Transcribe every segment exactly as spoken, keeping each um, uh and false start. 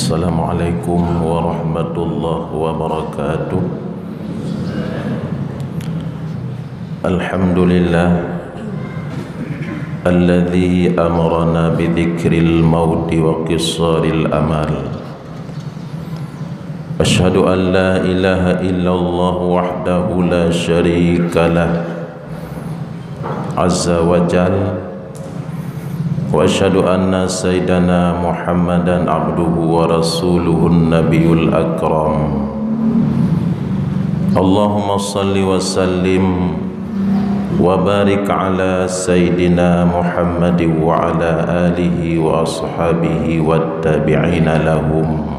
Assalamualaikum warahmatullahi wabarakatuh. Alhamdulillah, alladzi amarana bidzikril mauti wa qisaril amal. Asyhadu an la ilaha illallah wahdahu la syarika lah, azza wa jal. Wa asyhadu anna sayyidana Muhammadan abduhu wa rasuluhun nabiyul akram. Allahumma salli wa sallim wa barik ala sayyidina Muhammadin wa ala alihi wa ashabihi wat tabi'ina lahum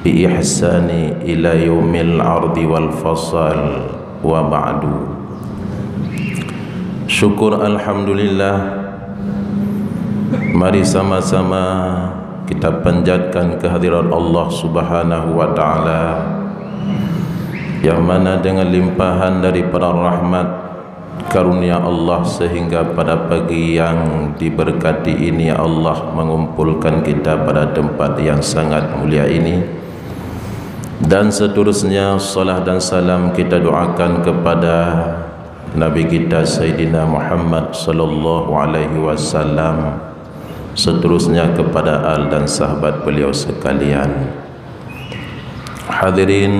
bi ihsani ila yaumil ardi wal fasal, wa ba'du. Syukur alhamdulillah, mari sama-sama kita panjatkan kehadirat Allah Subhanahu wa Ta'ala, yang mana dengan limpahan daripada rahmat karunia Allah, sehingga pada pagi yang diberkati ini Allah mengumpulkan kita pada tempat yang sangat mulia ini. Dan seterusnya, salat dan salam kita doakan kepada Nabi kita Sayyidina Muhammad sallallahu alaihi wasallam, seterusnya kepada al dan sahabat beliau sekalian. Hadirin,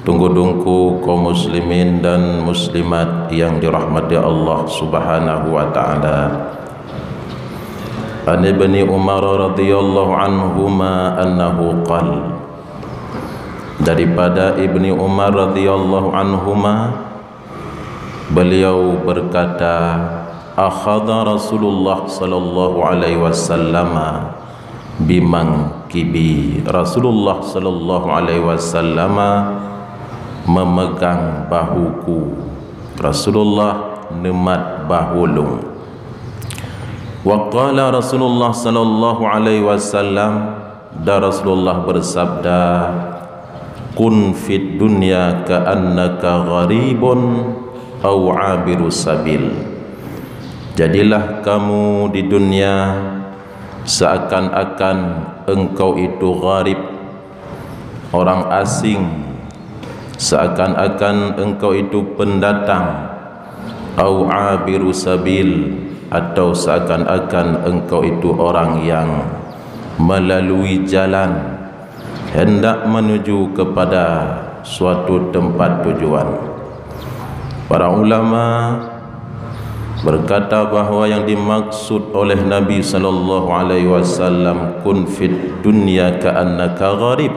teungku-teungku kaum muslimin dan muslimat yang dirahmati Allah Subhanahu wa Ta'ala. An Ibni Umar radhiyallahu anhuma annahu qal. Daripada Ibni Umar radhiyallahu anhuma, beliau berkata, akhadha Rasulullah sallallahu alaihi wasallam bimangkibi. Rasulullah sallallahu alaihi wasallam memegang bahuku. Rasulullah neumat bahu lôn. Wa qala Rasulullah sallallahu alaihi wasallam, dan Rasulullah bersabda, kun fid dunya ka'annaka gharibun au abiru sabil. Jadilah kamu di dunia seakan-akan engkau itu gharib, orang asing, seakan-akan engkau itu pendatang, au abiru sabil, atau seakan-akan engkau itu orang yang melalui jalan, hendak menuju kepada suatu tempat tujuan. Para ulama berkata bahwa yang dimaksud oleh Nabi sallallahu alaihi wasallam, kun fid dunya ka'annaka gharib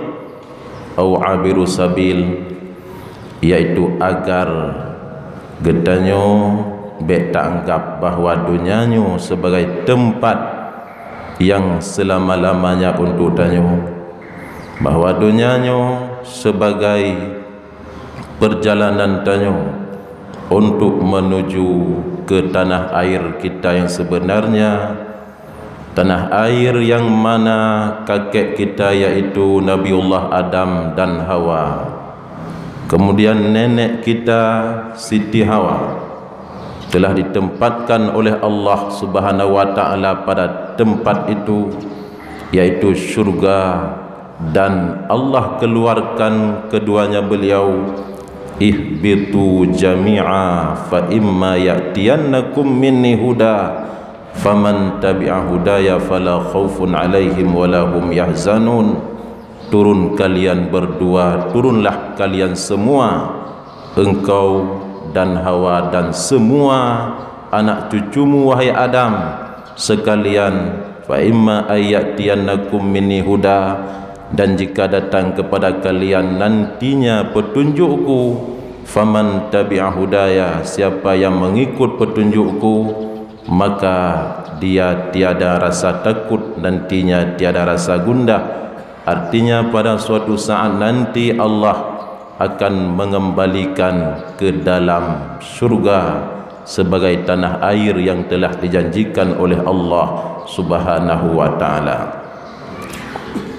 au abiru sabil, yaitu agar geutanyoe bék taanggap bahwa donya nyoe sebagai tempat yang selama-lamanya untuk tanyoe, bahwa donya nyoe sebagai perjalanan tanyoe untuk menuju ke tanah air kita yang sebenarnya, tanah air yang mana kakek kita, yaitu Nabiullah Adam dan Hawa, kemudian nenek kita, Siti Hawa, telah ditempatkan oleh Allah Subhanahu wa Ta'ala pada tempat itu, yaitu syurga, dan Allah keluarkan keduanya beliau, ihbitu jami'a fa imma ya'tiyannakum minni huda, faman tabi'a hudaya fala khaufun alaihim wala hum yahzanun. Turun kalian berdua, turunlah kalian semua, engkau dan Hawa dan semua anak cucumu, wahai Adam, sekalian, fa imma ayyatiyannakum minni huda, dan jika datang kepada kalian nantinya petunjukku, faman tabi'a hudaya, siapa yang mengikut petunjukku, maka dia tiada rasa takut, nantinya tiada rasa gundah. Artinya, pada suatu saat nanti Allah akan mengembalikan ke dalam syurga sebagai tanah air yang telah dijanjikan oleh Allah Subhanahu wa Ta'ala.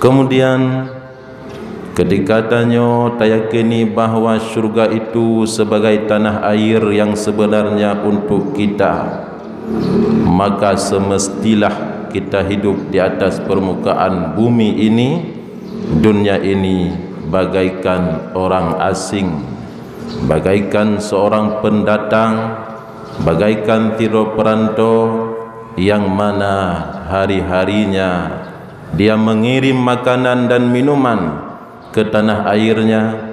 Kemudian, ketika tanyoe tayakini bahwa syurga itu sebagai tanah air yang sebenarnya untuk kita, maka semestilah kita hidup di atas permukaan bumi ini, dunia ini, bagaikan orang asing, bagaikan seorang pendatang, bagaikan sidroe peurantô yang mana hari-harinya dia mengirim makanan dan minuman ke tanah airnya,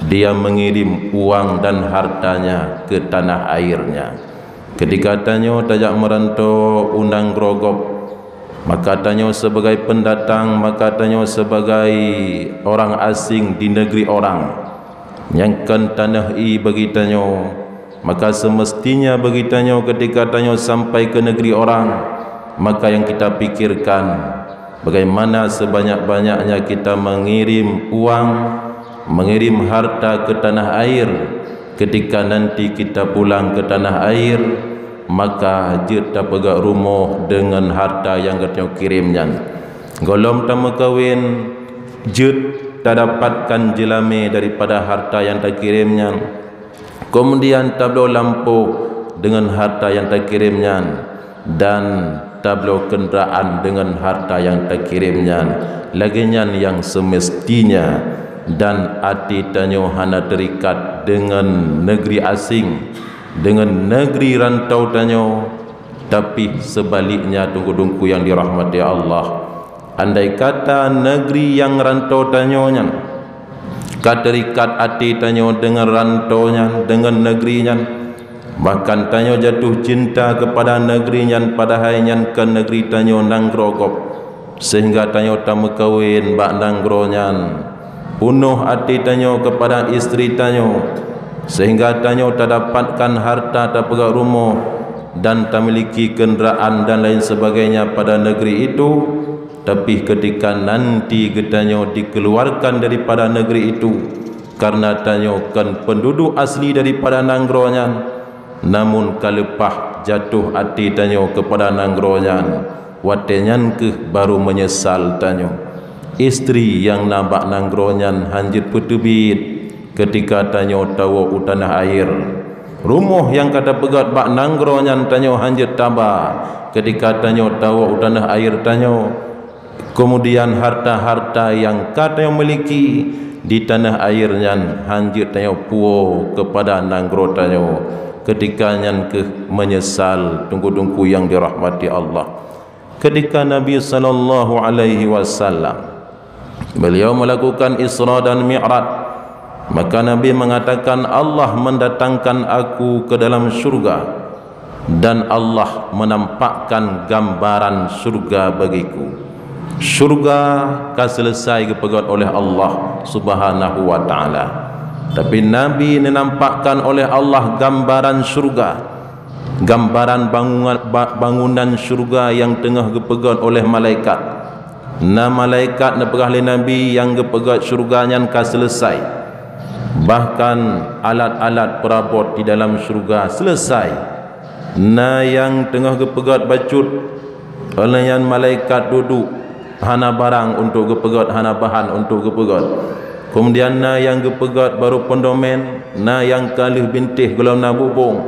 dia mengirim uang dan hartanya ke tanah airnya. Ketika tanyoe tajak meurantô u nanggroe gob, maka tanyoe sebagai pendatang, maka tanyoe sebagai orang asing di negeri orang. Nyang kon tanoh ie bagi tanyoe, maka semestinya bagi tanyoe ketika tanyoe sampai ke negeri orang, maka yang kita pikirkan, bagaimana sebanyak-banyaknya kita mengirim uang, mengirim harta ke tanah air. Ketika nanti kita pulang ke tanah air, maka jeuet tapeugöt rumoh deungon harta nyang geutanyoe kirém nyan. Gohlom tameukawen, jeuet tadapatkan jeulamé daripada harta nyang takirém nyan. Keumudian tabloe lampôh deungon harta nyang takirém nyan, dan tabloe keundraan deungon harta nyang takirém nyan. Lagée nyan nyang seumeustinya, dan até tanyoe hana teurikat deungon negeri asing, deungon negeri rantô tanyoe, tapi seubaliknya, teungku-teungku nyang dirahmati Allah, andai kata negeri nyang rantô tanyoe nyan ka teurikat até tanyoe deungon rantô nyan, deungon negeri nyan, bahkan tanyoe jatuh cinta keupada negeri nyan, padahai nyan kon negeri tanyoe, nanggroe gob, seuhingga tanyoe tameukawen bak nanggroe nyan, peunoh até tanyoe keupada istri tanyoe, seuhingga tanyoe tadapatkan harta, tapeugöt rumoh, dan tamiliki keundraan dan lain sebagainya pada negeri itu, tapi ketika nanti geutanyoe dikeuluarkan daripada negeri itu, karena tanyoe kon peunduduek asli daripada nanggroe nyan, namun ka leupah jatuh até tanyoe keupada nanggroe nyan, watée nyan kheueh barô meunyeusal tanyoe. Istri nyang na bak nanggroe nyan hán jeuet peuteubiet ketika tanyoe tawoe u tanoh air. Rumoh nyang ka tapeugöt bak nanggroe nyan tanyoe hán jeuet taba ketika tanyoe tawoe u tanoh air tanyoe. Keumudian harta-harta nyang ka tanyoe miliki di tanoh air nyan hán jeuet tanyoe puwoe keupada nanggroe tanyoe ketika nyan kheueh meunyeusal, teungku-teungku nyang dirahmati Allah. Ketika Nabi sallallahu alaihi wasallam beliau melakukan Isra dan Mi'raj, maka Nabi mengatakan, "Allah mendatangkan aku ke dalam syurga, dan Allah menampakkan gambaran syurga bagiku." Syurga ka selesai geupeugöt oleh Allah Subhanahu wa Ta'ala, tapi Nabi neunampakkan oleh Allah gambaran syurga, gambaran bangunan, ba-, bangunan syurga nyang teungoh geupeugöt oleh malaikat. Na malaikat neupeugah lé Nabi nyang geupeugöt syurga nyan ka selesai. Bahkan alat-alat peurabot di dalam syurga selesai. Na nyang teungoh geupeugöt bacut, óh lheueh nyan malaikat duduek, hana barang untuk geupeugöt, hana bahan untuk geupeugöt. Keumudian na nyang geupeugöt barô peundomen, na nyang ka lheueh bintéh gohlom na bubông.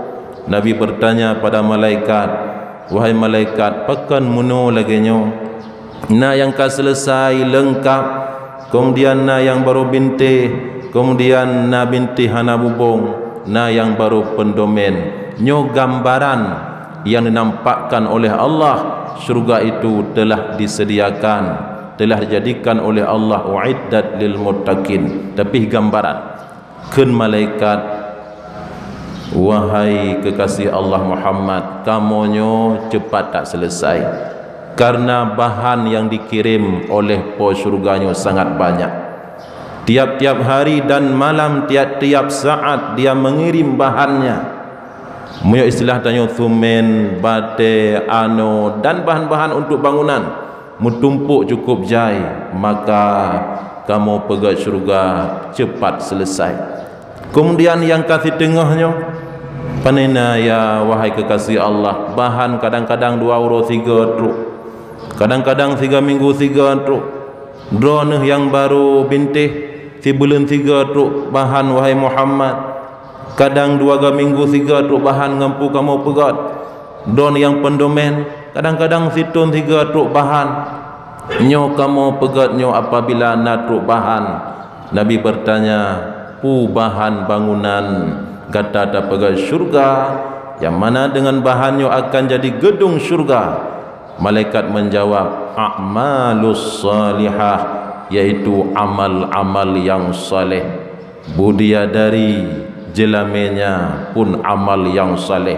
Nabi beurtanya pada malaikat, "Wahai malaikat, pakon meunoe lagée nyoe?" Na nyang ka selesai leungkab, keumudian na nyang barô bintéh, keumudian na bintéh hana bubông, na nyang barô peundomen. Nyoe gambaran nyang dinampakkan oleh Allah, syurga itu telah disediakan, telah dijadikan oleh Allah, "Uiddat lil muttaqin." Tapi gambaran. Kheun malaikat, "Wahai kekasih Allah Muhammad, kamoe nyoe cepat that selesai, karena bahan nyang dikirém oleh Po Syurga nyoe sangat banyak. Tiap-tiap hari dan malam, tiap-tiap saat Dia mengirim bahannya." Meunyoe istilah tanyoe, sumen, batée, anoe, dan bahan-bahan untuk bangunan meutumpôk cukup jai, maka kamoe peugöt syeuruga cepat seuleusoe. Keumudian nyang ka siteungoh nyoe, "Pane na, ya wahai keukaséh Allah, bahan kadang-kadang dua uroe sigoe trok, kadang-kadang sigoe minggu sigoe trok. Droeneuh nyang barô bintéh, sibuleuen sigoe trok bahan, wahai Muhammad. Kadang dua goe minggu sigoe trok bahan ngon peue kamoe peugöt. Droeneuh nyang peundomen, Kadang-kadang sithôn sigoe trok bahan. Nyoe kamoe peugét nyoe apabila na trok bahan. Nabi bertanya, "Peue bahan bangunan gata tapeugét syurga, nyang mana deungon bahan nyoe akan jadi geudong syurga?" Malaikat menjawab, "A'malus salihah," yaitu amal-amal nyang saleh. Bidadari jeulamanya pun amal nyang saleh.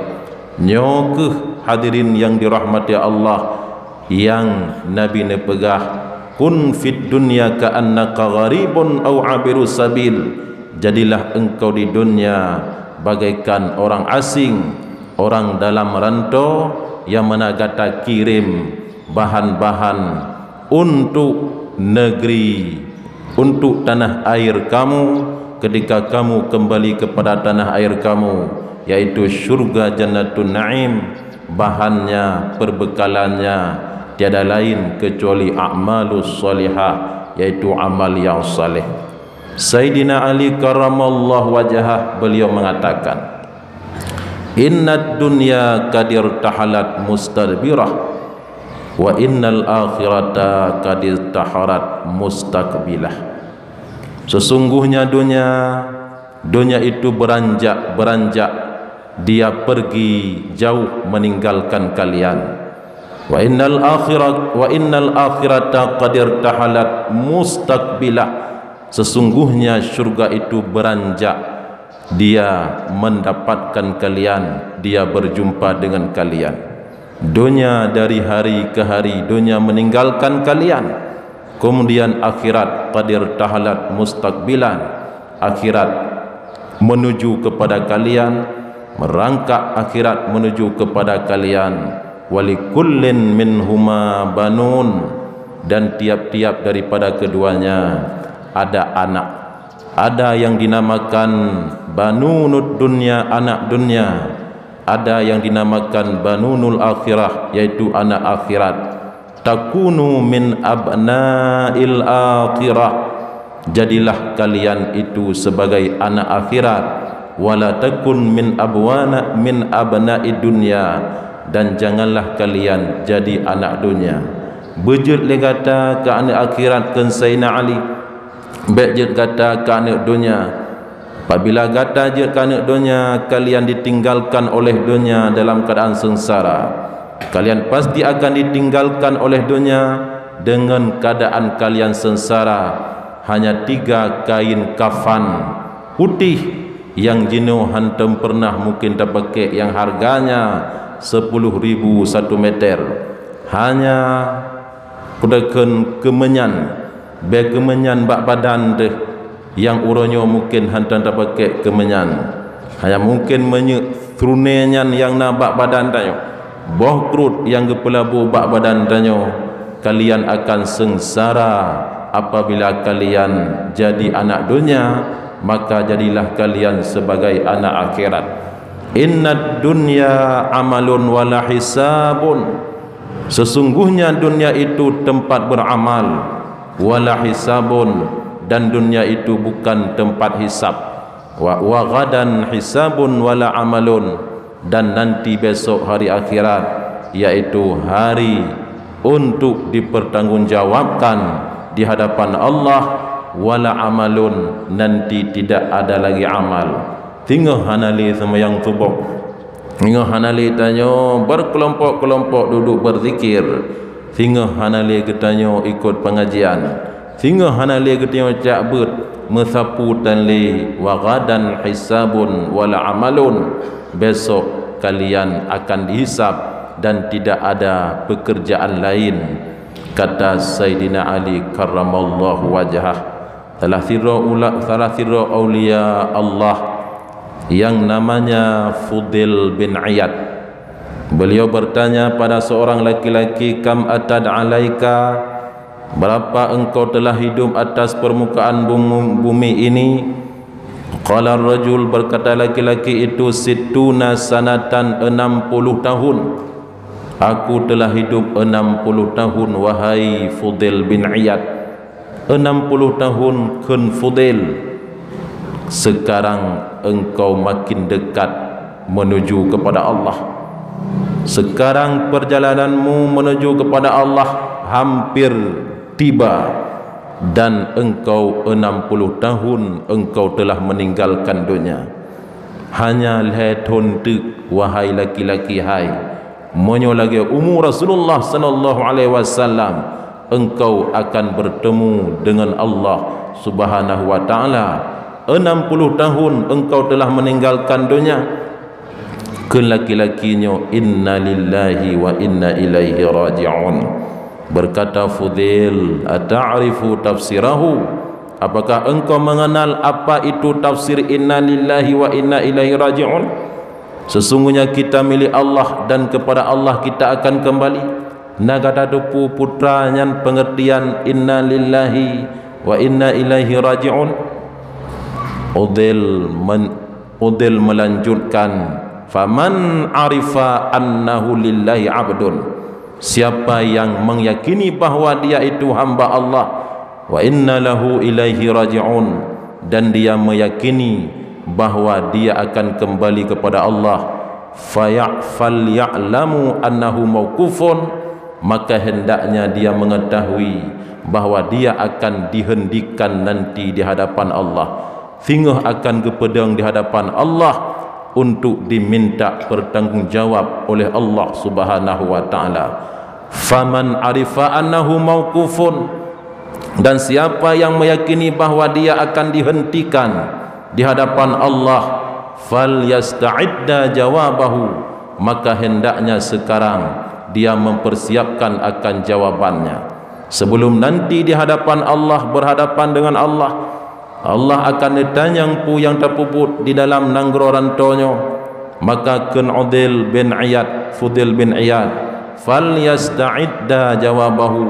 Nyoe kheueh hadirin nyang dirahmati Allah nyang Nabi neupeugah, "Kun fid dunya ka'annaka gharibun au abiru sabil." Jadilah engkau di dunia bagaikan orang asing, orang dalam rantau, nyang mana gata kirém bahan-bahan untuk negeri, untuk tanah air kamu, ketika kamu kembali kepada tanah air kamu, yaitu syurga Jannatun Naim, bahannya, perbekalannya tiada lain kecuali a'malus salihah, yaitu amal yang saleh. Saidina Ali karramallahu wajhah, beliau mengatakan, "Innad dunya qad irtahalat mustadbirah, wa innal akhirata qad irtahalat mustaqbilah." Sesungguhnya dunia, dunia itu beranjak-beranjak, dia pergi jauh meninggalkan kalian. Wa innal akhirat, wa innal akhirata qad irtahalat mustaqbilah. Sesungguhnya syurga itu beranjak, dia mendapatkan kalian, dia berjumpa dengan kalian. Dunia dari hari ke hari, dunia meninggalkan kalian. Kemudian akhirat qad irtahalat mustaqbilan. Akhirat menuju kepada kalian, merangkak akhirat menuju kepada kalian. Walikullin minhuma banun, dan tiap-tiap daripada keduanya ada anak. Ada yang dinamakan banunud dunya, anak dunia. Ada yang dinamakan banunul akhirah, yaitu anak akhirat. Takunu min abnail akhirah. Jadilah kalian itu sebagai anak akhirat. Wala takun min abwana, min abnaid dunya. Dan janganlah kalian jadi anak dunia. Beujeuet lé gata keu aneuk akhirat, kheun Saidina Ali. Bék jeuet gata keu aneuk donya. Apabila gata jeuet keu aneuk donya, kalian ditinggalkan oleh donya dalam keadaan sengsara. Kalian pasti akan ditinggalkan oleh donya dengan keadaan kalian sengsara. Hanya tiga kain kafan putih yang jinoe hantom pernah mungkin tapakék, yang harganya sepuluh ribu satu meter. Hanya Kuda kheun keumeunyan, bèe keumeunyan bak badan deuh, nyang uroe nyoe mungken hana tapakék keumeunyan. Hanya mungken meunyoe trune nyan nyang na bak badan tanyoe, boh krot nyang geupeulabu bak badan tanyoe, kalian akan seungsara apabila kalian jadi anak donya, maka jadilah kalian sebagai anak akhirat. Innad dunya amalun wala hisabun. Sesungguhnya dunia itu tempat beramal, wala hisabun, dan dunia itu bukan tempat hisab. Wa, wa ghadan hisabun wala amalun, dan nanti besok hari akhirat, yaitu hari untuk dipertanggungjawabkan di hadapan Allah, wala amalun, nanti tidak ada lagi amal. Singoh hana lé seumayang suboh. Singoh hana lé tanyoe berkelompok-kelompok duduk berzikir. Singoh hana lé geutanyoe ikot pengajian. Singoh hana lé geutanyoe cak beuet meusapu tan lé, wa ghadan hisabun wala amalun. Besok kalian akan dihisab dan tidak ada pekerjaan lain, kata Saidina Ali karramallahu wajhah. Salah sidroe ula-, salah sidroe aulia Allah yang namanya Fudail bin Iyad. Beliau bertanya pada seorang laki-laki, "Kam atad alaika? Berapa engkau telah hidup atas permukaan bum-, bumi ini?" Qala rajul, berkata laki-laki itu, "Sittuna sanatan, enam puluh tahun." "Aku telah hidup enam puluh tahun, wahai Fudail bin Iyad." "Enam puluh tahun," kheun Fudail. "Sekarang engkau makin dekat menuju kepada Allah." Sekarang perjalananmu menuju kepada Allah hampir tiba, dan engkau enam puluh tahun engkau telah meninggalkan dunia. Hanya lhèe thôn teuk, wahai laki-laki hai, meunyoe lagèe umu Rasulullah sallallahu alaihi wasallam, engkau akan bertemu dengan Allah Subhanahu wa Ta'ala. Enam puluh tahun engkau telah meninggalkan dunia. Kheun laki-laki nyoe, "Inna lillahi wa inna ilaihi raji'un." Berkata Fudail, "Ata'rifu tafsirahu? Apakah engkau mengenal apa itu tafsir inna lillahi wa inna ilaihi raji'un? Sesungguhnya kita milik Allah dan kepada Allah kita akan kembali." Na gata teupeue putra nyan pengertian inna lillahi wa inna ilaihi raji'un? Fudail men-, Fudail melanjutkan, "Faman arifa annahu lillahi abdun." Siapa yang meyakini bahwa dia itu hamba Allah, "Wa inna lahu ilaihi raji'un," dan dia meyakini bahwa dia akan kembali kepada Allah, "Faya-, falya'lamu annahu mauqufun," maka hendaknya dia mengetahui bahwa dia akan dihentikan nanti di hadapan Allah, singoh akan geupeudong di hadapan Allah untuk diminta pertanggungjawab oleh Allah Subhanahu wa Ta'ala. "Faman arifa annahu mauqufun," dan siapa yang meyakini bahwa dia akan dihentikan di hadapan Allah, "falyasta'idda jawabahu," maka hendaknya sekarang dia mempersiapkan akan jawabannya. Sebelum nanti di hadapan Allah, berhadapan dengan Allah, Allah akan neutanyong peue nyang tapeubuet di dalam nanggroe ranto nyoe. Maka kheun Fudail bin Iyad, Fudail bin Iyad, "Falyasta'idda jawabahu,"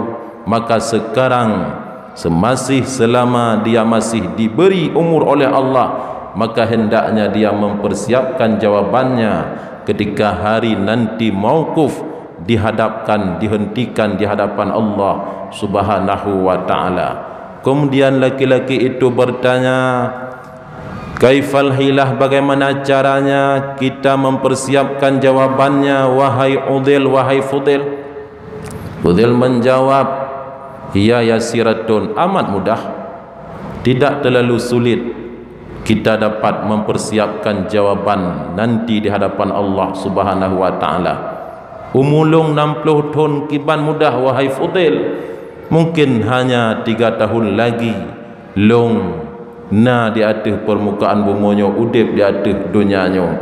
maka sekarang, semasih selama dia masih diberi umur oleh Allah, maka hendaknya dia mempersiapkan jawabannya ketika hari nanti mauquf, dihadapkan, dihentikan di hadapan Allah Subhanahu wa Ta'ala. Kemudian laki-laki itu bertanya, "Kaifal hilah, bagaimana caranya kita mempersiapkan jawabannya, wahai Fudail, wahai Fudail?" Fudail menjawab, "Hiya yasiratun, amat mudah. Tidak terlalu sulit kita dapat mempersiapkan jawaban nanti di hadapan Allah Subhanahu wa Ta'ala." "Umu lôn nam ploh thon kiban mudah, wahai Fudail. Mungkin hanya tiga tahun lagi lôn na di ateueh peurmukaan bumoe nyoe, udeb di ateueh donya nyoe.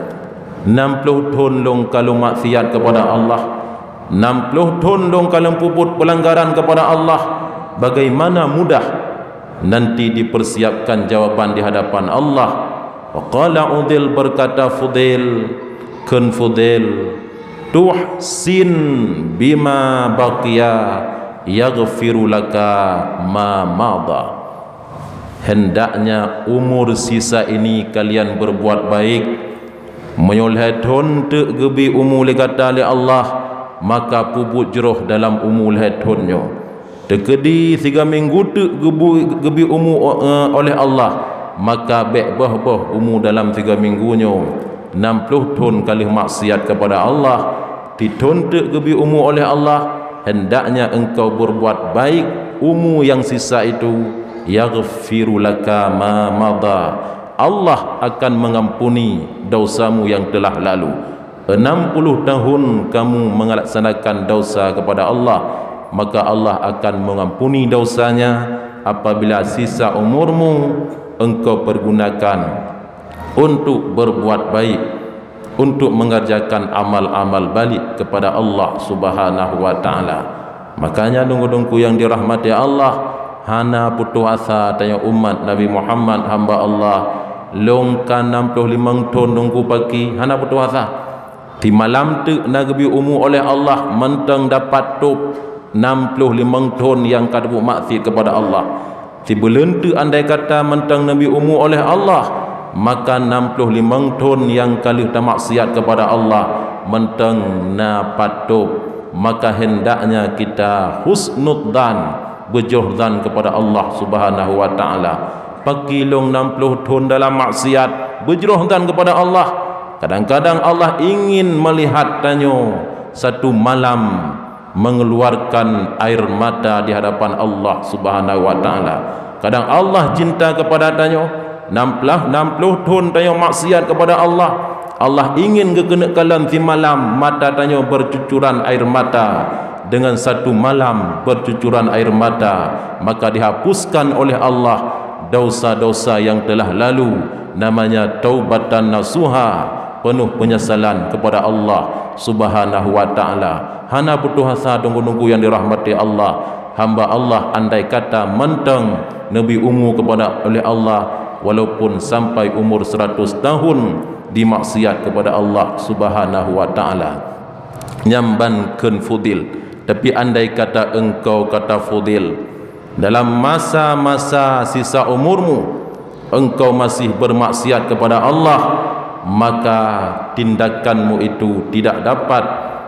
Nam ploh thon lôn ka lôn maksiat kepada Allah. Nam ploh thon lôn ka lôn peubuet peulanggaran kepada Allah. Bagaimana mudah nanti dipersiapkan jawaban di hadapan Allah?" Wa qala Fudail, berkata Fudail, kheun Fudail, "Tuhsin bima baqiya yaghfiru laka ma madha." Hendaknya umur sisa ini kalian berbuat baik. Meunyoe lhèe thon teuk geubri umu lé gata lé Allah, maka peubuet jroh dalam umu lhèe thon nyoe. Teukeudi siga minggu teuk geubri, geubri umu, eh, oleh Allah, maka bèk boh-boh umu dalam siga minggu nyoe. Nam ploh thon ka lheueh maksiat kepada Allah, sithon teuk geubri umu oleh Allah, hendaknya engkau berbuat baik umu yang sisa itu, yaghfiru laka ma madha. Allah akan mengampuni dosamu yang telah lalu. Enam puluh tahun kamu melaksanakan dosa kepada Allah, maka Allah akan mengampuni dosanya apabila sisa umurmu engkau pergunakan untuk berbuat baik, untuk mengerjakan amal-amal balik kepada Allah Subhanahu wa Ta'ala. Makanya, teungku-teungku yang dirahmati Allah, hana putus asa tanyoe umat Nabi Muhammad, hamba Allah. Lôn ka nam ploh limong thon teungku paki, hana putus asa. Simalam teuk na geubri umu oleh Allah mantong dapat tôb nam ploh limong thon nyang ka teubuet maksiat kepada Allah. Sibuleuen teuk andai kata mantong neubri umu oleh Allah, maka nam ploh limong thon nyang ka lheueh tamaksiat kepada Allah mantong na pat tôb. Maka hendaknya kita husnudzan, beujroh zan kepada Allah Subhanahu wa Ta'ala. Paki lôn nam ploh thon dalam maksiat, beujroh zan kepada Allah. Kadang-kadang Allah ingin melihat tanyoe satu malam mengeluarkan air mata di hadapan Allah Subhanahu wa Ta'ala. Kadang Allah cinta kepada tanyoe, enam puluh, enam puluh thon tanyoe maksiat kepada Allah. Allah ingin geukeuneuk kalon simalam mata tanyoe bercucuran air mata. Dengan satu malam bercucuran air mata, maka dihapuskan oleh Allah dosa-dosa yang telah lalu, namanya taubatan nasuha, penuh penyesalan kepada Allah Subhanahu wa Ta'ala. Hana putus asa, teungku-teungku yang dirahmati Allah. Hamba Allah andai kata mantong neubri umu kepada, oleh Allah, walaupun sampai umur seratus tahun dimaksiat kepada Allah Subhanahu wa Ta'ala. Nyan ban kheun fudil, tapi andai kata engkau kata fudil, dalam masa-masa sisa umurmu, engkau masih bermaksiat kepada Allah, maka tindakanmu itu tidak dapat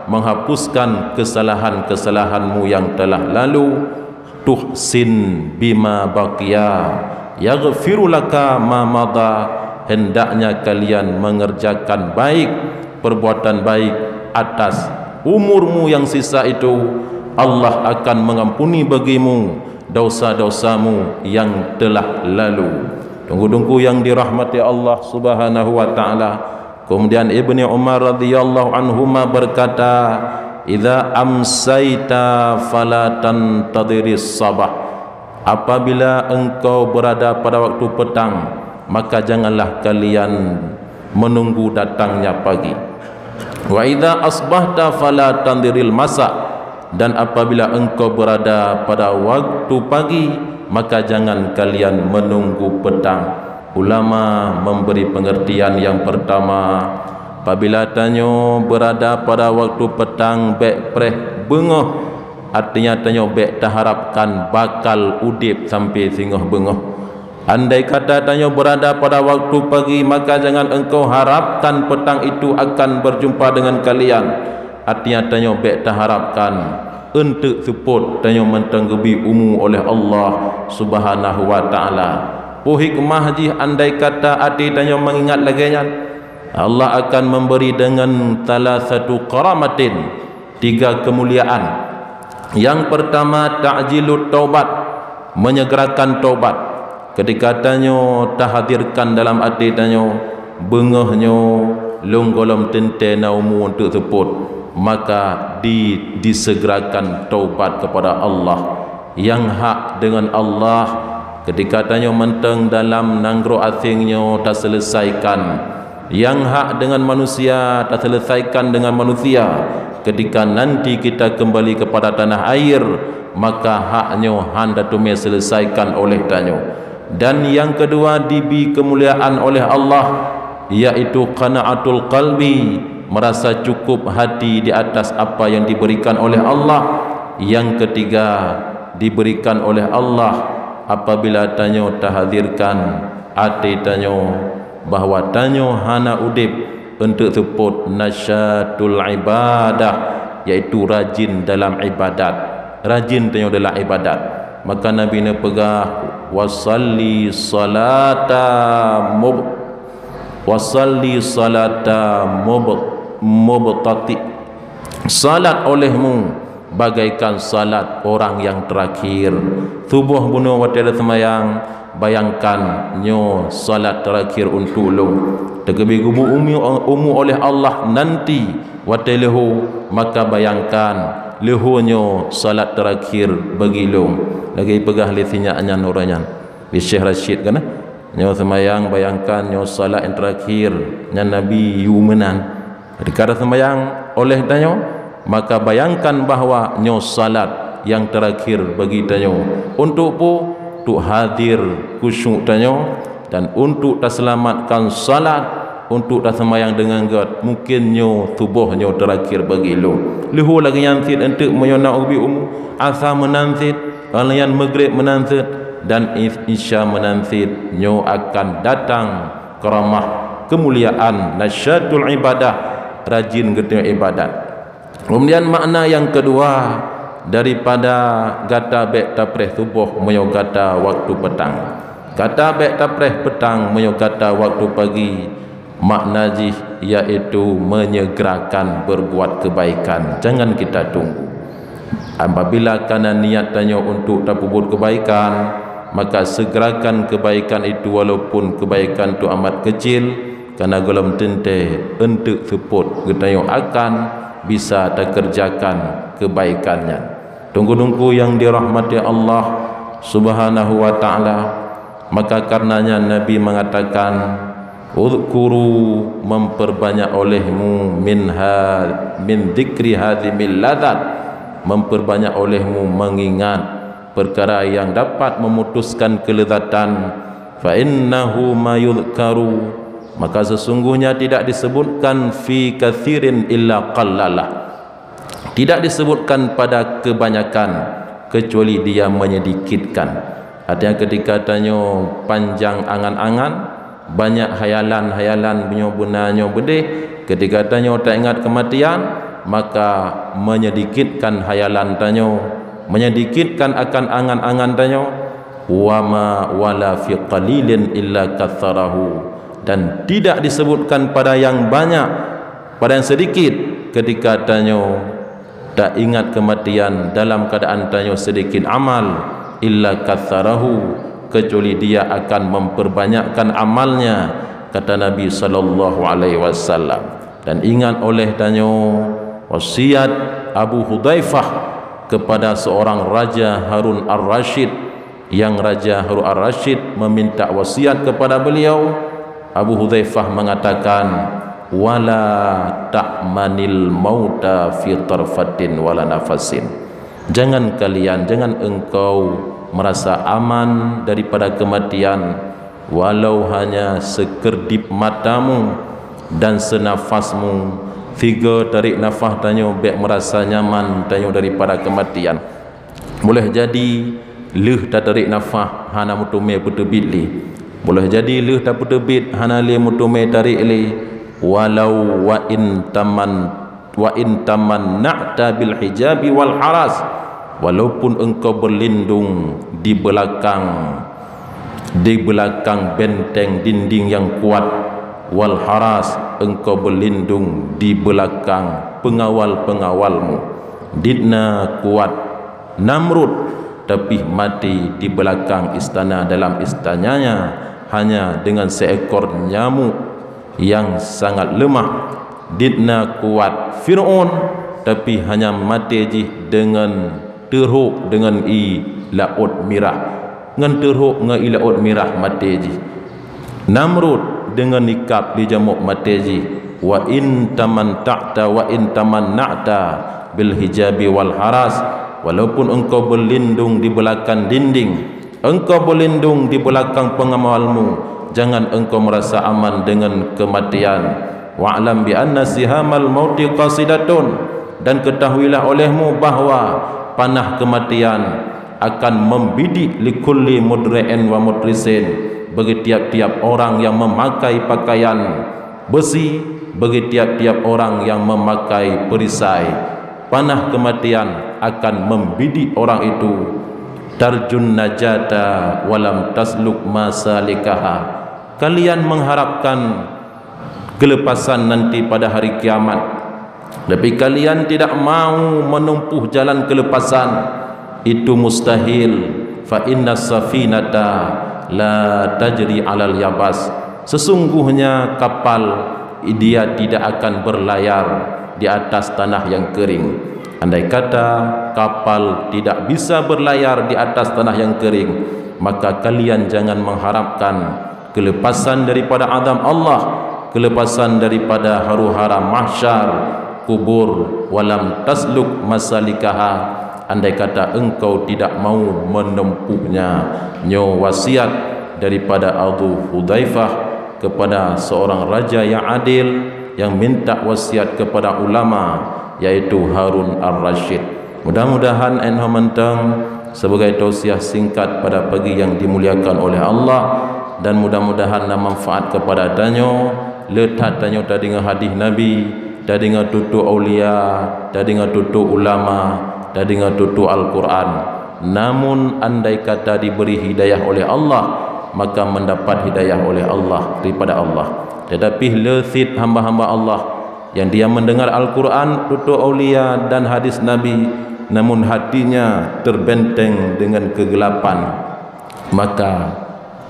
menghapuskan kesalahan-kesalahanmu yang telah lalu. Tuhsin bima baqiya, yaghfiru laka ma madha, hendaknya kalian mengerjakan baik, perbuatan baik atas umurmu yang sisa itu, Allah akan mengampuni bagimu dosa-dosamu yang telah lalu. Teungku-teungku yang dirahmati Allah Subhanahu wa Ta'ala, kemudian Ibni Umar radhiyallahu anhuma berkata, "Idza amsaita fala tantadhiris sabah." Apabila engkau berada pada waktu petang, maka janganlah kalian menunggu datangnya pagi. "Wa idza asbahta fala tantadhiril masa." Dan apabila engkau berada pada waktu pagi, maka jangan kalian menunggu petang. Ulama memberi pengertian yang pertama, apabila tanyoe berada pada waktu petang, bék preh beungoh, artinya tanyoe bék taharapkan bakal udeb sampai singoh beungoh. Andai kata tanyoe berada pada waktu pagi, maka jangan engkau harapkan petang itu akan berjumpa dengan kalian. Artinya tanyoe bék taharapkan eunteuk seupôt tanyoe mantong geubri umu oleh Allah Subhanahu wa Ta'ala. Peue hikmah jih andai kata até tanyoe meungingat lagée nyan? Allah akan memberi dengan salah satu karamatin, tiga kemuliaan. Yang pertama, ta'jilut taubat, menyegerakan taubat. Ketika tanyoe tahadirkan dalam até tanyoe, beungoh nyoe lôn gohlom teuntée na umu eunteuk seupôt, maka di, disegerakan taubat kepada Allah. Nyang hak deungon Allah, ketika tanyoe mantong dalam nanggroe aséng nyoe taseuleusaikon. Nyang hak deungon manusia taseuleusaikon deungon manusia. Ketika nanti kita kembali kepada tanah air, maka hak nyoe hana teumé seuleusaikon oleh tanyoe. Dan nyang keudua, dibri keumuliaan oleh Allah, yaitu qanaatul qalbi, merasa cukup hati di atas apa yang diberikan oleh Allah. Nyang keutiga, diberikan oleh Allah apabila tanyoe tahadirkan até tanyoe bahwa tanyoe hana udeb eunteuk seupôt nasyatul ibadah, yaitu rajin dalam ibadat. Rajin tanyoe dalam ibadat. Maka Nabi neupeugah, "Wasalli salata mub-, wasalli salata mub-, mubtati." Salat olehmu bagaikan salat orang yang terakhir. Suboh bunoe watée taseumayang, bayangkan nyoe salat terakhir untuk lôn. Teukeubie geubri umu, umu oleh Allah nanti watée leuhô, maka bayangkan leuhô nyoe salat terakhir bagi lôn. Lagée peugah lé sinyak nyan uroe nyan, di Syekh Rashid kan, eh? Nyoe seumayang, bayangkan nyoe salat yang terakhir nyan Nabi yue meunan. Ketika ada sembahyang oleh tanyoe, maka bayangkan bahwa nyoe salat yang terakhir bagi tanyoe. Untuk peue? Untuk hadir khusyuk tanyoe dan untuk taselamatkan salat, untuk tasembahyang deungon gét. Mungkin nyoe suboh nyoe terakhir bagi lôn. Leuhô lagée nyan cit eunteuk meunyoe na ubit umu, asa meunan cit, lagée nyan meugreb meunan cit, dan is-, isya meunan cit. Nyoe akan datang karamah, keumuliaan, nasyatul ibadah, rajin geutanyoe ibadat. Kemudian makna yang kedua, daripada gata bék tapreh suboh meunyoe gata waktu petang. Gata bék tapreh petang meunyoe gata waktu pagi. Makna jih yaitu menyegerakan berbuat kebaikan. Jangan kita tunggu. Apabila kana niat tanyoe untuk tapeubuet kebaikan, maka segerakan kebaikan itu, walaupun kebaikan tu amat kecil, kana gohlom teuntée eunteuk seupôt geutanyoe akan bisa takeurjakan kebaikan nyan. Teungku-teungku yang dirahmati Allah Subhanahu wa Ta'ala, maka karenanya Nabi mengatakan, "Udzkuru, memperbanyak olehmu, minha, min dzikri hadzimil ladzat, memperbanyak olehmu mengingat perkara yang dapat memutuskan kelezatan, fa innahu mayudzkaru, maka sesungguhnya tidak disebutkan fi katsirin illa qallalah." Tidak disebutkan pada kebanyakan, kecuali dia menyedikitkan. Artinya, ketika tanyoe panjang angan-angan, banyak hayalan-hayalan nyoe beuna nyoe beudeh, ketika tanyoe taingat kematian, maka menyedikitkan hayalan tanyoe, menyedikitkan akan angan-angan tanyoe. Wa ma wala fi qalilin illa katsarahu, dan tidak disebutkan pada yang banyak, pada yang sedikit, ketika tanyoe taingat kematian dalam keadaan tanyoe sedikit amal, illa katsarahu, kecuali dia akan memperbanyakkan amalnya, kata Nabi sallallahu alaihi wasallam. Dan ingat oleh tanyoe wasiat Abu Hudzaifah kepada seorang raja Harun Ar-Rasyid, yang Raja Harun Ar-Rasyid meminta wasiat kepada beliau. Abu Hudzaifah mengatakan, "Wala ta'manil mauta fi tarfatin wala nafasin." Jangan kalian, jangan engkau merasa aman daripada kematian, walau hanya sekerdip matamu dan senafasmu. Sigoe tarék nafah tanyoe bék merasa nyaman tanyoe daripada kematian. Boleh jadi lheueh tatarék nafah hana meuteumé peuteubiet lé. Boleh jadi lheueh tapeuteubiet hana lé meuteumé tarék lé. Walau wa in taman, wa in tamanna'ta bil hijabi wal haras, walaupun engkau berlindung di belakang, di belakang benteng dinding yang kuat, wal haras, engkau berlindung di belakang pengawal-pengawalmu. Ditna kuat Namrud, tapi mati di belakang istana, dalam istananya hanya dengan seekor nyamuk yang sangat lemah. Ditna kuat Fir'aun, tapi hanya maté jih deungon teurhok deungon ie Laôt Mirah. Ngon teurhok ngon ie Laôt Mirah maté jih. Namrud deungon ikab di jamok maté jih. Wa in tamanta'ta wa in tamanna'ta bil hijabi wal haras, walaupun engkau berlindung di belakang dinding, engkau berlindung di belakang pengawalmu, jangan engkau merasa aman dengan kematian. Wa'lam bi anna sihamal mauti qasidatun, dan ketahuilah olehmu bahwa panah kematian akan membidik likulli mudri'in wa mudrisin, bagi tiap-tiap orang yang memakai pakaian besi, bagi tiap-tiap orang yang memakai perisai. Panah kematian akan membidik orang itu. Tarjun najata walam tasluk masalikaha. Kalian mengharapkan kelepasan nanti pada hari kiamat, tapi kalian tidak mau menempuh jalan kelepasan, itu mustahil. Fa inna safinata la tajri alal yabas. Sesungguhnya kapal dia tidak akan berlayar di atas tanah yang kering. Andai kata kapal tidak bisa berlayar di atas tanah yang kering, maka kalian jangan mengharapkan kelepasan daripada azab Allah, kelepasan daripada haru-hara mahsyar, kubur, walam tasluk masalikaha, andai kata engkau tidak mau menempuhnya. Nyoe wasiat daripada Abu Hudzaifah kepada seorang raja yang adil, yang minta wasiat kepada ulama, yaitu Harun Ar-Rasyid. Mudah-mudahan nyoe mantong sebagai tausiah singkat pada pagi yang dimuliakan oleh Allah, dan mudah-mudahan na manfaat kepada tanyoe. Le that tanyoe tadeungoe hadis Nabi, tadeungoe tutoe aulia, tadeungoe tutoe ulama, tadeungoe tutoe Al-Quran. Namun andai kata diberi hidayah oleh Allah, maka mendapat hidayah oleh Allah, daripada Allah. Tetapi le cit hamba-hamba Allah yang dia mendengar Al-Quran, tutoe aulia dan hadis Nabi, namun hatinya terbenteng dengan kegelapan, maka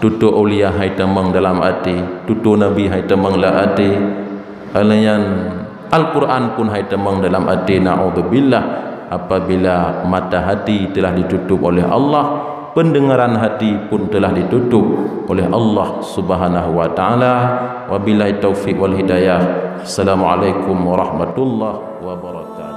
tutoe aulia hai tamong dalam até, tutoe Nabi hai tamong lam até, alayan Al-Quran pun hai tamong dalam até. Na'udzubillah, apabila mata hati telah ditutup oleh Allah, pendengaran hati pun telah ditutup oleh Allah Subhanahu wa Ta'ala. Wabillahi taufiq wal hidayah. Assalamualaikum warahmatullahi wabarakatuh.